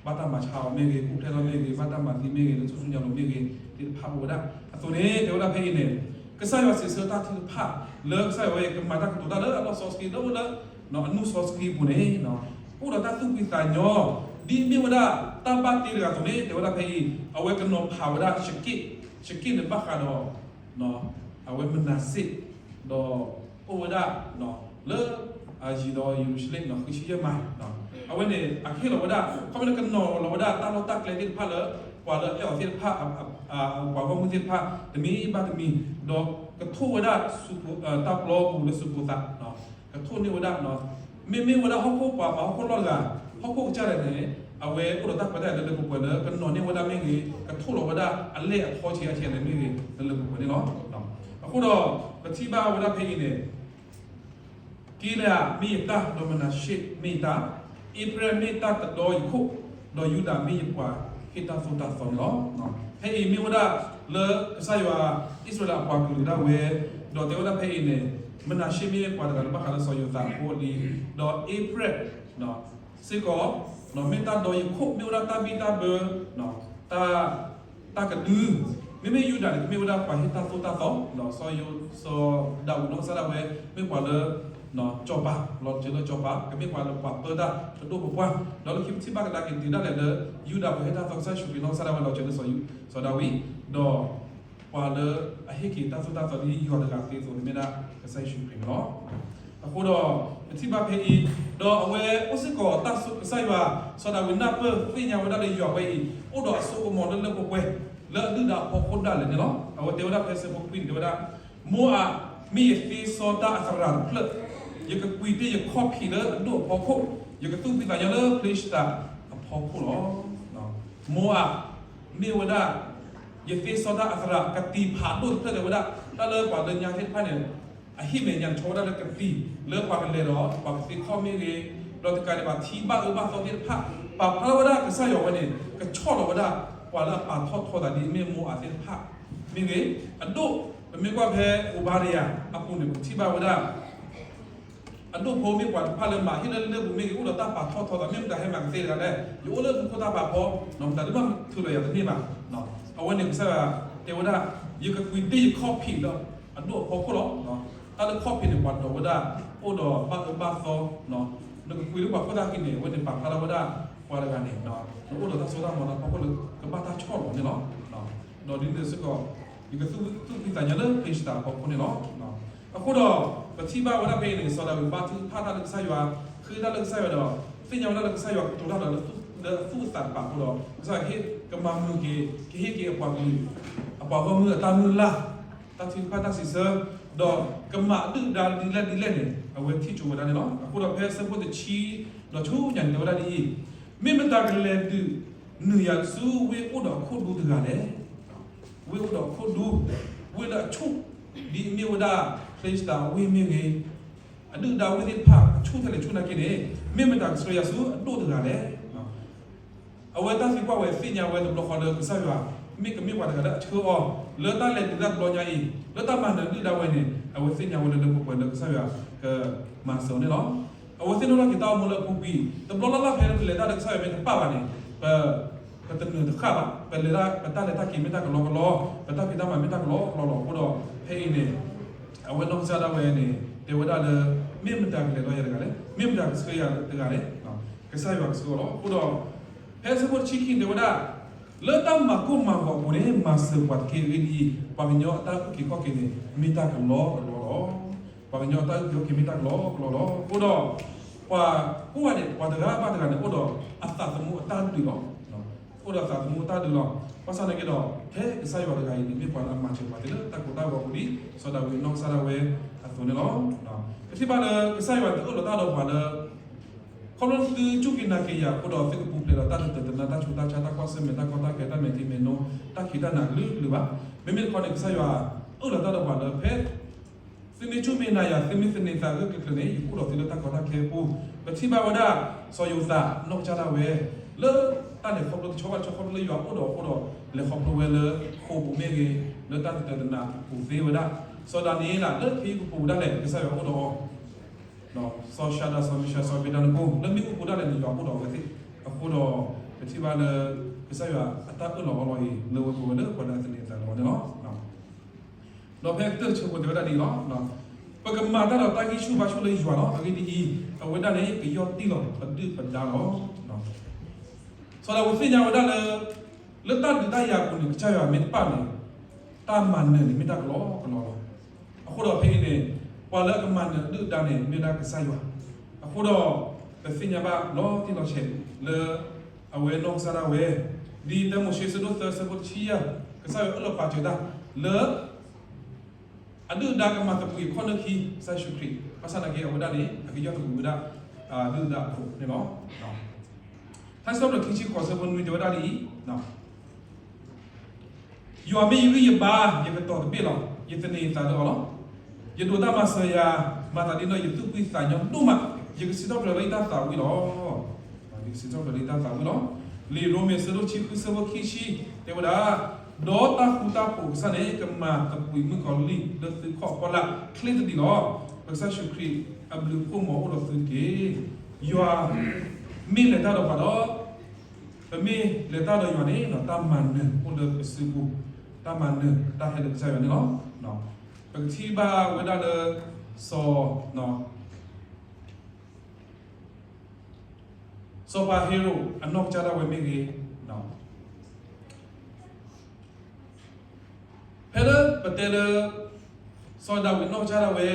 ဘၣ်တၢ်မၤဆါအီၤမ့ၢ်ဂ့ၤ, ပူၤဖျဲးထီၣ်မ့ၢ်ဂ့ၤ, ဘၣ်တၢ်မၤသံမ့ၢ်ဂ့ၤ, လၢထူၣ်စုညါလိၤမ့ၢ်ဂ့ၤ, သ့ၣ်တဖၣ်အိၣ်ဝဲဒၣ်အသိးန့ၣ် တဲဝဲဒၣ်ဖဲအံၤန့ၣ် ကစၢ်ယွၤစံးဆၢတၢ်ထုကဖၣ် လၢကစၢ်ယွၤဝဲအံၤ ကမၤတၢ်ကတိၤတၢ်လၢအလီၢ်စီဆှံ လၢအိၣ်လၢ အနူၢ်စီဆှံအပူၤန့ၣ် အိၣ်ဒီးတၢ်သူၣ်ဖှံသးညီ ဒ်မ့ၢ်ဝဲဒၣ်တၢ်ဘၣ်တ့တဂၤအသိးန့ၣ် တဲဝဲဒၣ်ဖဲအံၤ အဝဲကနီၤဖးဝဲဒၣ် စက့ၣ်န့ၣ်ဘၣ်ဃးဒီး အဝဲမနၤၡ့ ဒီးအိၣ်ဝဲဒၣ် လၢ အယံၤဒီးယရူၤၡလ့ၣ် ဃုဆံယဲၢ်မး အဝဲန့ၣ် အကဟ့ၣ်လီၤဝဲဒၣ် ခီဖျိလၢကနီၤလီၤဝဲဒၣ်တၢ်လီၢ်တၢ်ကျဲသ့ၣ်တဖၣ်လၢ ပှၤလၢအအဲၣ်အီၤသ့ၣ်တဖၣ် ပှၤဂီၢ်မုၢ်သ့ၣ်တဖၣ် တမံၤဘၣ်တမံၤ ဒီးကထိၣ်ဝဲဒၣ် တၢ်ပျီပူၤလၢဆူကိၣ်သး ကထိၣ်န့ၢ်ဝဲဒၣ် မ့မ့ၢ်ဝဲဒၣ်ဟီၣ်ခိၣ်ပှၤမၤဟီၣ်ခိၣ်လီၢ်တဂၤ ဟီၣ်ခိၣ်ကစၢ်ဒၣ်န့ၣ် အဝဲအိၣ်ဒီးတၢ်ခွဲးတၢ်ယာ်လၢလၢပှဲၤပှဲၤလၢကနီၤန့ၢ်ဝဲဒၣ်မ့ၢ်ဂ့ၤ ကထိၣ်လီၤဝဲဒၣ်အလဲၢ်အထီဆံးအဆံးလဲၣ်မ့ၢ်ဂ့ၤ လၢလၢပှဲၤပှဲၤန့ၣ်လီၤ. အဃိဒီး ပထံၣ်ဘၣ်ဝဲဒၣ်ဖဲအံၤန့ၣ် ကံလယၤမ့ၢ်ယတၢ် ဒီးမနၤၡ့မ့ၢ်ယတၢ်, အ့ဖရဲၣ်မ့ၢ်တၢ်တဒီယခိၣ်, ဒီးယူဒၤမ့ၢ်ယပှၤဟ့ၣ်တၢ်သိၣ်တၢ်သီန့ၣ်လီၤ. ဖဲအံၤမ့ၢ်ဝဲဒၣ်လၢကစၢ်ယွၤအံၣ်စရ့လးအပှၤကလုာ်ဒၣ်ဝဲ, ဒီးတဲဝဲဒၣ်ဖဲအံၤန့ၣ် မနၤၡ့မ့ၢ်ပှၤတဂၤလၢဘၣ်ဃးလၢစီၤယိၤသးအဖိအလံ, ဒီးအ့ဖရဲၣ် စ့ၢ်ကီး မ့ၢ်တၢ်ဒီယခိၣ် မ့ၢ်ဝဲဒၣ်တၢ်ဘံၣ်တၢ်ဘၢ တၢ် တၢ်ကဒု, မ့မ့ၢ်ယူဒၤန့ၣ် ကမ့ၢ်ဝဲဒၣ်ပှၤဟ့ၣ်တၢ်သိၣ်တၢ်သီ, စီၤယိၤ စီၤဒၤဝံးနီၢ်ကစၢ်ဒၣ်ဝဲ မ့ၢ်ပှၤလၢ စီၤပၤ လီၤစၢၤလၢစီၤပၤ ကမ့ၢ်ပှၤလၢပှၤပၢတၢ်ပဒိၣ်ပပှၢ်, ဒီးလၢခံပထံၣ်ဘၣ်ကဒါက့ၤတုၤဒၣ်လဲာ်လၢ ယူဒၤပှၤဟ့ၣ်တၢ်သိၣ်ကစၢ်ယ့ၣ်ၡူးခရံာ်နီၢ်ကစၢ်ဒၣ်ဝဲ လီၤစၢၤလၢစီၤဒၤဝံး, ဒီး ပှၤလၢအဟ့ၣ်က့ၤတၢ်သိၣ်တၢ်သီဒ်ယွၤတဂၤသ့အသိးန့ၣ်မ့ၢ်ဒၣ်ကစၢ်ယ့ၣ်ၡူးခရံာ်န့ၣ်လီၤ. အဃိဒီး ပထံၣ်ဘၣ်ဖဲအံၤ, ဒီးအဝဲအိၣ်စ့ၢ်ကီးတၢ်ကစၢ်ယွၤ စီၤဒၤဝံးနၢ်ပၢၢ်သ့ၣ်ညါဝဲဒၣ်လၢယွၤဝဲအံၤ အိၣ်ဒီးအစိကမီၤလၢလၢပှဲၤပှဲၤ လၢအဒုၣ်ဒါအဖီခိၣ်ဒၣ်လဲာ်န့ၣ်လီၤ. အဝဲတဲဝဲဒၣ်ဖဲဆၢဖိခွံန့ၣ် တဲဝဲဒၣ်, မိၤအၤမ့ၢ်ယသ့စီတၢ်အသရၣ်တဖျၢၣ်, ယကကွံာ်တ့ၢ်ယခီၣ်ဖံးလၢအဒိၣ်အဖီခိၣ်, ယကသူၣ်ဖှံသးညီလၢဖလ့ၡသးအဖီခိၣ်လီၤ. မိအး မ့ၢ်ဝဲဒၣ် ယသ့စီတၢ်အသရၣ် ကသံၣ်ဖးဒိၣ်တဖျၢၣ်လၢဝဲဒၣ် တၢ်လၢပှၤလၢညါသ့ၣ်တဖၣ်န့ၣ် အဟံၣ်မဲာ်ညါတဆီဝဲဒၣ်လၢကသံၣ် လၢပှၤကလဲၤဒီးပှၤကသ့ခီၣ်မ့ၢ်ဂ့ၤ, ဒီးတကးဒံးဘၣ်ထံဘၣ်အၢဘၣ်သီသ့ၣ်တဖၣ် ပာ်ဖျါထီၣ်ဝဲဒၣ်ကစၢ်ယွၤဝဲန့ၣ် ကဆီၣ်လီၤဝဲဒၣ် ပှၤလၢအပာ်ထီၣ်ထီသးဒ်အမ့ၢ်မိအးသ့ၣ်တဖၣ် မ့ၢ်ဂ့ၤ, အဒိၣ်, ပမ့ၢ်ကွၢ်ဖဲအိဘါဒယၤအပူၤန့ၣ် ပထံၣ်ဘၣ်ဝဲဒၣ် အဒိၣ်ဖိမ့ၢ်ပှၤတဖၣ်လၢမၤဟ့ၣ်လၢလၢၢ်ပူၤမ့ၢ်ဂ့ၤ အိၣ်ဒီးတၢ်ပာ်ထီၣ်ထီသး မ့ၢ်မတၤဟဲမၤကသ့တဂၤလဲၣ်, ယအိၣ်လၢမူခိၣ်တၢ်ဖးဖီ, မတၤဒုးမၤထုးလီၤယၤတန့ၢ်ဘၣ်. အဝဲန့ၣ်ကစၢ်ယွၤတဲဝဲဒၣ် ယကကွံာ်တ့ၢ်ယခီၣ်ဖံးလၢအဒိၣ်အဖီခိၣ်လီၤ. တၢ်လၢခီၣ်ဖံးန့ၣ် ပှၤဒိးဝဲဒၣ် အိၣ်ဒီးဘၣ်အၢဘၣ်သီ, နကကွံာ်လၢပှၤခိၣ်သၣ်ခံန့ၣ် အဝဲန့ၣ်ပာ်ဖျါထီၣ်ဝဲဒၣ်ပှၤတဂၤန့ၣ် နအိၣ်ဒီးတၢ်စိတၢ်ကမီၤလၢအဖီခိၣ်လၢကဘၣ်တၢ်ဆီၣ်လီၤန့ၣ်လီၤ. ဒီးဒ်န့ၣ်စ့ၢ်ကီး ယကသူၣ်ဖှံသးညီလၢဖလ့ၡသးအဖီခိၣ်န့ၣ်လီၤ. အဃိဒီး ပထံၣ်ဘၣ်ဝဲဒၣ်ဖဲအံၤန့ၣ် စီၤဒၤဝံးဘါထုကဖၣ်တၢ်လၢကစၢ်ယွၤ, ဃ့တၢ်လၢကစၢ်ယွၤဒီး သ့ၣ်ညါဝဲဒၣ်လၢကစၢ်ယွၤကတိၤတၢ်ဒီးလၢအသူၣ်အသးတဖၣ်အဃိဒီး ကစၢ်ယွၤဟ့ၣ်ကမၤမုာ်က့ၤ ကဟ့ၣ်က့ၤအပှၤကလုာ် အပှၤဂီၢ်မုၢ်အတၢ်မုၢ်လၢ်, တၢ်ထုကဖၣ်တၢ်စံးဆၢ, ဒီးကမၤအဒုၣ်အဒါဒ်လဲၣ်ဒ်လဲၣ်န့ၣ် အဝဲထံၣ်ကၠိဝဲဒၣ်န့ၣ်လီၤ. အဃိဒီးဖဲအဆၢဖိတဆံ ဒီးဆူညါန့ၣ်တဲဝဲဒၣ်ဒ်အံၤ, မ့ၢ်မတၤကလဲၤဒုးနုာ်ယၤဆူဝ့ၢ်အိၣ်ဒီးအခိၣ်ဒူတဂၤလဲၣ်. ဝ့ၢ်အိၣ်ဒီးအခိၣ်ဒူ, ဝ့ၢ်လၢအဆူၣ်, ဒ်အမ့ၢ်ဝဲဒၣ် ဖလ့ၡသးအဝ့ၢ်မ့ၢ်ဂ့ၤ, အဒုၣ်အဒါဝ့ၢ်သ့ၣ်တဖၣ် အဆူၣ်ထဲလဲၣ်ဆူၣ်နာ်က့န့ၣ် မ့ၢ်မတၤကဆှၢယၤဆူအဒိၣ်တဂၤလဲၣ်. အဝဲတၢ်သံကွၢ်ဝဲသ့ၣ်ညါဝဲတဘျီဃီလၢကစၢ်ယွၤ မ့ၢ်ကမ့ၢ်ပှၤတဂၤလၢအဆှၢအီၤ လၢတၢ်လဲၤဒုးတၢ်တဘျီညါအံၤ လၢတၢ်မၤနၢၤဒုၣ်ဒါဝဲန့ၣ် အဝဲသ့ၣ်ညါဝဲလၢလၢပှဲၤပှဲၤလၢကစၢ်ယွၤကမၤစၢၤအီၤန့ၣ်လီၤ. အဝဲသ့ၣ်နီၣ်ထီၣ်က့ၤတၢ်အိၣ်မူလၢအပူၤကွံာ် တဘျီလၢ်လၢ်ဖဲပလဲၤတၢ်လၢကစၢ်ယွၤမ့ၢ်တပၣ်ဘၣ်န့ၣ် ပ ပတနၢၤတဃၣ်ဘၣ်, ပလဲၤတၢ် ပတၢ်လဲၤတၢ်က့ၤမ့ၢ်တၢ်ကလီကလီ, ပတၢ်ဖံးတၢ်မၤမ့ၢ်တၢ်ကလီကလီလီၤ. အဃိဒီး ဖဲအံၤန့ၣ် အဝဲနီၢ်ကစၢ်ဒၣ်ဝဲန့ၣ် တဲဝဲဒၣ်လၢ မ့ၢ်မတၤကလဲၤဒီးယၤတဂၤလဲၣ်, မ့ၢ်မတၤကဆှၢယၤတဂၤလဲၣ်, ကစၢ်ယွၤကဆှၢအီၤလီၤ. အဃိဒီး ဖဲအဆၢဖိတဆံခံန့ၣ်တဲဝဲဒၣ် လၢတၢ်မၤကိၢ်မၤဂီၤအပူၤန့ၣ် မၤစၢၤပှၤတက့ၢ်အဂ့ၢ်ဒ်အံၤ, ပှၤကညီအတၢ်အုၣ်က့ၤခီၣ်က့ၤန့ၣ် မ့ၢ်တၢ်ကလီကလီလီၤ. ပှၤကညီအတၢ်အုၣ်က့ၤခီၣ်က့ၤမ့ၢ်တၢ်ကလီကလီလီၤ. အဃိဒီး ပှၤကိးဂၤန့ၣ် ပှၤတဂၤဘၣ်တဂၤန့ၣ် အိၣ်ဒီးအသးသမူအတၢ်ဒုးလီၤ. အိၣ်ဒီးသးသမူအတၢ်ဒုးလီၤ. ဘၣ်ဆၣ်သနာ်က့ဒီး ထဲကစၢ်ယွၤတဂၤအံၤန့ၣ် မ့ၢ်ပှၤလၢအမၤစၢၤပှၤသ့လၢတၢ်ကိၢ်တၢ်ဂီၤအပူၤဒ် စီၤဒၤဝံးနီၢ်ကစၢ်ဒၣ်ဝဲအသိးန့ၣ်လီၤ. ပထံၣ်ဘၣ်လၢကစၢ်ယွၤတအၢၣ်လီၤတၢ်ဒီးပှၤလၢ ခီဖျိသုစူၢ်က့ၤနာ်က့ၤယၤအဃိဒီး သုကပူၤဖျဲးဒီးတၢ်တတၢာ်တနါ တၢ်ဆူးတၢ်ဆါ တၢ်ကွၢ်ဆၢၣ်မဲာ် တၢ်ကီတၢ်ခဲ တၢ်မဲာ်ထံမဲာ်နိ တၢ်ခံးတၢ်နၤအကလုာ်ကလုာ်ဘၣ်. မ့မ့ၢ်တခီန့ၣ် ကစၢ်ယွၤအၢၣ်လီၤတၢ်ဒီးပှၤလၢဖဲ သုမ့ၢ်စူၢ်မ့ၢ်နာ်ယၤ သုမ့ၢ်သန့ၤသးဂၢၢ်ကျၢၤကျၢၤန့ၣ် ယကအိၣ်ဒီးသုလၢတၢ်ကီတၢ်ခဲအပူၤ. ပထံၣ်ဘၣ်ဝဲဒၣ် စီၤယိၤသးနီၢ်ကစၢ်ဒၣ်ဝဲ လၢတၢ်လဲၤခီဖျိတဆီဘၣ်တဆီ ခီဖျိလၢယွၤအိၣ်ဒီးအဃိဒီး လဲၤခီဖျိဝဲလၢဃိာ်ပူၤမ့ၢ်ဂ့ၤ လၢတၢ်တတၢာ်တနါအပူၤသ့ဝဲဒၣ်. စီၤဒၤနံးယ့လး လၢခ့ယုၢ်ကပူၤဒၣ်လဲာ် ကစၢ်ယွၤအိၣ်ဒီးအီၤ စီၤၡၤဒြး စီၤမံၡၢၣ် စီၤအဘ့းနကိ လၢမ့ၣ်အူပူၤဒၣ်လဲာ်န့ၣ် ယွၤအိၣ်ဒီးအဝဲသ့ၣ်အဃိဒီး ပထံၣ်ဘၣ်လၢ ကစၢ်ယွၤအတၢ်အၢၣ်လီၤအီလီၤအံၤ လၢဝဲပဝဲလၢပှၤလၢအသန့ၤအသးလီၤန့ၣ်လီၤ. ဒီးဖဲကတၢၢ်တဆၢဖိတဲဝဲဒၣ်ဒ်အံၤလီၤ. ပကမၤတၢ်ဒီးတၢ်ဂံၢ်ဆူၣ်ဘါဆူၣ်လၢယွၤလီၤ. အဂ့ၢ်ဒ်အံၤ, အဝဲဒၣ်န့ၣ် ကယီၢ်တံၢ်လီၤပဒုၣ်ပဒါလီၤ. စီၤဒၤဝံးသ့ၣ်ညါဝဲဒၣ်လၢ လၢတၢ်ဒုးတၢ်ယၤအပူၤန့ၣ် ကစၢ်ယွၤမ့ၢ်တပာ်န့ၣ် တၢ်မၤနၢၤန့ၣ်မ့ၢ်တၢ်ကလီကလီလီၤ. အဃိဒီးဖဲအံၤန့ၣ် ပှၤလၢအကမၤနၢၤဒုၣ်ဒါန့ၣ် မ့ၢ်ဝဲဒၣ်ကစၢ်ယွၤ. အဃိဒီး ပသ့ၣ်ညါဘၣ်လီၤတံၢ်လီၤဆဲးလၢ အဝဲနီၢ်ကစၢ်ဒၣ်ဝဲ ဒ်တၢမိၤၡ့ဆၢဒိၣ်သၢဆၢဖိတဆံယဲၢ် ကစၢ်ယွၤအၢၣ်လီၤပာ်စၢၤတၢ်လၢ အဒုၣ်အဒါကမၤသပှၢ်အခီၣ်နၢၣ်ခံ ကစၢ်ယ့ၣ်ၡူးခရံာ် ဘၣ်ဆၣ်သနာ်က့ အဝဲဒၣ်န့ၣ် အကယီၢ်သပှၢ်ဝဲဒၣ် ဒုၣ်ဒါအခိၣ်န့ၣ်လီၤ. ထါစံးထီၣ်ပတြၢၤခံဆံဃိးဆၢဖိနွံတဲဝဲဒၣ်ဒ်အံၤ, ယွၤမ့ၢ်ယဂံၢ်ယဘါ, ယကတီၤတဘ့ၣ်လီၤ. ယသန့ၤအသးလၢအီၤလီၤ. ယဒိးတၢ်မၤစၢၤယၤ, မၤသးဒ်န့ၣ်ဒီးယသူၣ်ဖှံသးညီဒိၣ်မး, ယကစံးထီၣ်ပတြၢၤလၢယတၢ်သးဝံၣ်လီၤ. ယကစံးထီၣ်ပတြၢၤလၢယတၢ်သးဝံၣ်လီၤ. လံာ်ရိမ့ၤအဆၢဒိၣ်တဆံဃုအဆၢဖိခံဆံ တဲဝဲဒၣ်, ဒီးတၢ်ဃူတၢ်ဖိးကစၢ်န့ၣ် ကမၤသပှၢ်မုၣ်ကီၤလံၢ်လၢသုခီၣ်ဖီလာ်ချ့သဒံးလီၤ. ပကစၢ်ယ့ၣ်ၡူးခရံာ်အဘျုးအဖှိၣ်မ့ၢ်အိၣ်ဒီးသုတက့ၢ်. ယွၤမ့ၢ်လဲၤတၢ်ဒီးပှၤဒီး ပမ့ၢ်လဲၤတၢ်ဒီးယွၤန့ၣ် တၢ်မၤနၢၤအိၣ်လၢပစုပူၤ, တၢ်မၤနၢၤတၢ်ဟဲလၢကစၢ်ယွၤန့ၣ်လီၤ. ပကထံၣ်ဘၣ်ဝဲဒၣ်လၢ စီၤ စီၤပၤဟ့ရိာ်အနီၢ်ကစၢ်ဒၣ်ဝဲမ့ၢ်ဂ့ၤ, ဖဲလၢပတဲလၢ စီၤဒၤဝံးနီၢ်ကစၢ်ဒၣ်ဝဲ,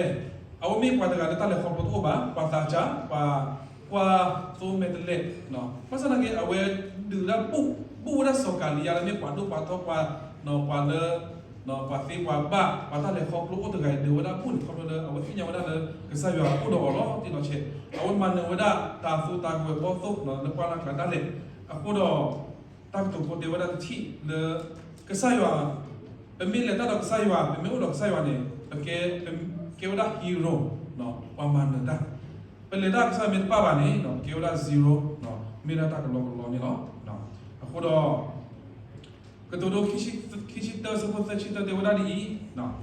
အဝဲမ့ၢ်ပှၤတဂၤလၢတၢ်လဲၤခီဖျိတအိၣ်ဘၣ်, ပှၤသးစၢ်, ပှၤကွၢ်သိမဲာ်တဲးလဲး, ဘၣ်ဆၣ်သနာ်က့ အဝဲဒုးဒၣ်ဘူၣ်, ဘူၣ်ဝဲဒၣ်စီၤကၤလံယါလၢမ့ၢ်ပှၤဒိၣ်ပှၤထီပှၤ, ပှၤလၢ ပှၤသ့ပှၤဘၣ် ပှၤတၢ်လဲၤခီဖျိအိၣ်တဂၤအံၤဒုးဝဲဒၣ်ဘူၣ်န့ၣ် ခီဖျိလၢအဝဲသ့ၣ်ညါဝဲဒၣ်လၢကစၢ်ယွၤအိၣ်ဒီးအီၤလီၤတံၢ်လီၤဆဲး, အဝဲမၤနၢၤဝဲဒၣ်တၢ်သိတၢ်ကဝဲၤဘီၣ်သိၣ်လၢပှၢ်လၢ်ကျါဒၣ်လဲာ်, အဃိဒီး တၢ်ကတိၤဖိတဲဝဲဒၣ်တထံၣ်လၢ ကစၢ်ယွၤ ပမ့ၢ်လဲၤတၢ်ဒီးကစၢ်ယွၤ ပမ့ၢ်အိၣ်ဒီးကစၢ်ယွၤန့ၣ် ပကဲ ကဲဝဲဒၣ် hero ပှၤမၤနၢၤတၢ်, ပလဲၤတၢ်ကစၢ်ယွၤမ့ၢ်တပၣ်ဘၣ်န့ၣ် ကဲဝဲဒၣ် zero မ့ၢ်ဒၣ်တၢ်ကလီကလီန့ၣ်လီၤ. အဃိဒီး ကတိၤဒိ ခံဆံတၢဆၢဖိသၢဆံတၢတဲဝဲဒၣ်ဒ်အံၤ,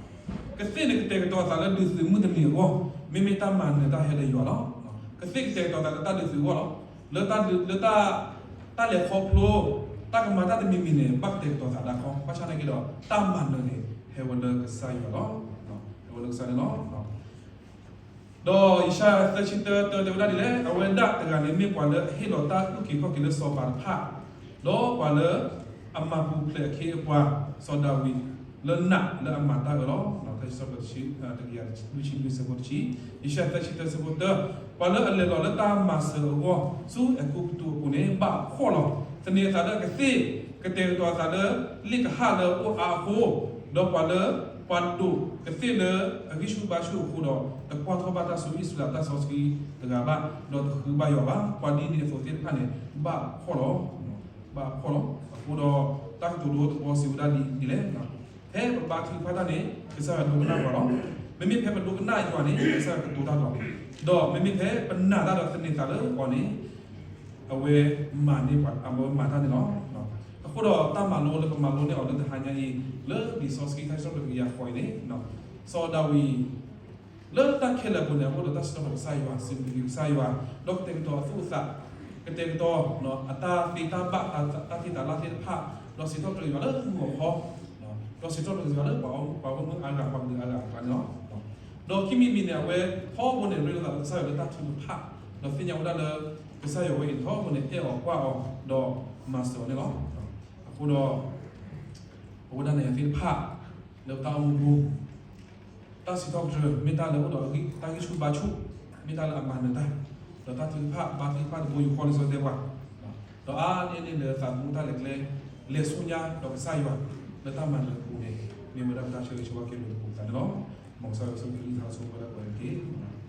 ကသ့ၣ်န့ၣ်ကတဲာ်ကတီၤအသးလၢဒုးသုးမုၢ်တနံၤအဂီၢ်, မ့မ့ၢ်တၢ်မၤနၢၤတၢ်ဟဲဒီးယွၤလီၤ. ကသ့ၣ်ကတဲာ်ကတီၤသးလၢတၢ်ဒုးသုးအဂီၢ်လီၤ. လၢတၢ်ဒုး လၢတၢ် တၢ်လဲၤခီဖျိ တၢ်ကမၤတၢ်တမံၤမံၤန့ၣ် ဘၣ်ကတဲာ်ကတီၤသးဒၣ်ခီ, ဘၣ်ဆၣ်သနာ်က့ဒီး တၢ်မၤနၢၤန့ၣ် ဟဲဝဲလၢကစၢ်ယွၤလီၤ. ဟဲဝဲလၢကစၢ်န့ၣ်လီၤ. ဒီးယၡါယၤသၢဆံတၢတၢတဲဝဲဒၣ်ဒ်လဲၣ်, အဝဲဒၣ်တဂၤန့ၣ်မ့ၢ်ပှၤလၢအဟ့ၣ်လီၤတၢ်အုၣ်က့ၤခီၣ်က့ၤလၢစီၤပၤတဖၣ်, ဒီးပှၤလၢအမၤပူၤဖျဲးအခ့အပှၤ စီၤဒၤဝံး လၢနာ်လၢအမၤတၢ်အၢလီၤ. တၢ်စံးထီၣ်ပတြၢၤတဆံ တကယၤလွံၢ်ဆံလွံၢ်ဆၢဖိတဆံ, ယၡါယၤသၢဆံတၢဆၢဖိတၢ, ပှၤလၢအလဲၤလီၤလၢတၢ်မၤစၢၤအဂီၢ် ဆူအဲၤကူပတူးအပူၤန့ၣ် ဘၣ်ဖှီၣ်လီၤ. သန့ၤအသးလၢအကသ့ၣ်, ကတဲာ်ကတီၤအသးလၢလ့ၣ်ကဟၣ်လၢအအိၣ်အါအဃိ, ဒီးပှၤလၢ ပှၤဒိးကသ့ၣ်လၢအဂံၢ်ဆူၣ်ဘါဆူၣ်အဃိဒီး တကွၢ်ထီၣ်ဘၣ်တၢ်ဆူအံၣ်စရ့လးတၢ်စီဆှံတဂၤဘၣ်, ဒီးတဃုဘၣ်ယွၤဘၣ်. ပှၤဒ်န့ၣ်အသိးသ့ၣ်တဖၣ်န့ၣ် ဘၣ်ဖှီၣ်လီၤ. ဘၣ်ဖှီၣ်လီၤ. အဃိဒီး တၢ်ကတိၤဒိတဘီစံးဝဲဒၣ်ဒ်အံၤဒ်လဲၣ်, ဖဲပဘါထုကဖၣ်တၢ်န့ၣ် ကစၢ်ယွၤဒိကနၣ်ပှၤလီၤ. မ့မ့ၢ်ဖဲပဒိကနၣ်ယွၤန့ၣ် ကစၢ်ယွၤကတိၤတၢ်လီၤ. ဒီးမ့မ့ၢ်ဖဲပနာ်တၢ်ဒီးသန့ၤသးလၢအီၤန့ၣ် အဝဲမၤန့ၢ်ပှၤ အဝဲမၤတၢ်န့ၣ်လီၤ. အဃိဒီးတၢ်မၤလိလၢပမၤလိန့ၢ်အီၤလၢတဟါညါအံၤ လၢလံာ်စီဆှံတၢ်စံးထီၣ်ပတြၢၤတကယၤဃိးအံၤန့ၣ်, စီၤဒၤဝံး လၢတၢ်ခဲလၢာ်အပူၤန့ၣ် အအိၣ်ဒီးတၢ်စံးထီၣ်ပတြၢၤကစၢ်ယွၤ, စံးဘျုးက့ၤကစၢ်ယွၤ, ဒီးကတဲာ်ကတီၤအသူၣ်အသး, ကတဲာ်ကတီၤ အတၢ်သ့တၢ်ဘၣ် တၢ်သ့တၢ်လၢ်သ့ၣ်တဖၣ်, ဒီးစံးထီၣ်ပတြၢၤယွၤလၢမုၢ်ဂီၤခီ, ဒီးစံးထီၣ်ပတြၢၤယွၤလၢပှၤဂီၢ်မုၢ်အါဂၤ ပှၤကလုာ်အါဂၤအကျါန့ၣ်လီၤ. ဒီးခံမံၤတမံၤန့ၣ် အဝဲထီဘိန့ၣ် ရ့လိာ်သးလၢကစၢ်ယွၤလၢတၢ်ထုကဖၣ်, ဒီးသ့ၣ်ညါဝဲဒၣ်လၢ ကစၢ်ယွၤဝဲအံၤထီဘိန့ၣ် အဲၣ်အီၤကွၢ်အီၤ ဒီးမၤစၢၤအီၤန့ၣ်လီၤ. အဃိဒီး ပဝဲဒၣ်နၤယၤသ့ၣ်တဖၣ် လၢပတၢ်အိၣ်မူပူၤ တၢ်စံးထီၣ်ပတြၢၤ မ့ၢ်တၢ်လၢအအိၣ်ဒီးတၢ်ဂံၢ်ဆူၣ်ဘါဆူၣ်, မ့ၢ်တၢ်လၢအမၤနၢၤတၢ်, ဒီးတၢ်ထုကဖၣ် ဘါထုကဖၣ်တဘိယူၢ်ဃီလံာ်စီဆှံတဲပှၤ, ဒီးအါန့ၢ်န့ၢ်လၢသးသမူတၢ်လဲၤကျဲ လဲၤဆူညါဒီးကစၢ်ယွၤ လၢတၢ်မၤနၢၤအပူၤန့ၣ် မ့ၢ်ဝဲဒၣ်ပတၢ်ဆၢဂ့ၤဆၢဝါက့ၤလိာ်ပသးန့ၣ်လီၤ. မ်ကစၢ်ယွၤဆိၣ်ဂ့ၤကလုၢ်ကထါဆိၣ်ဂ့ၤဝဲဒၣ်ပှၤန့ၣ်တက့ၢ်.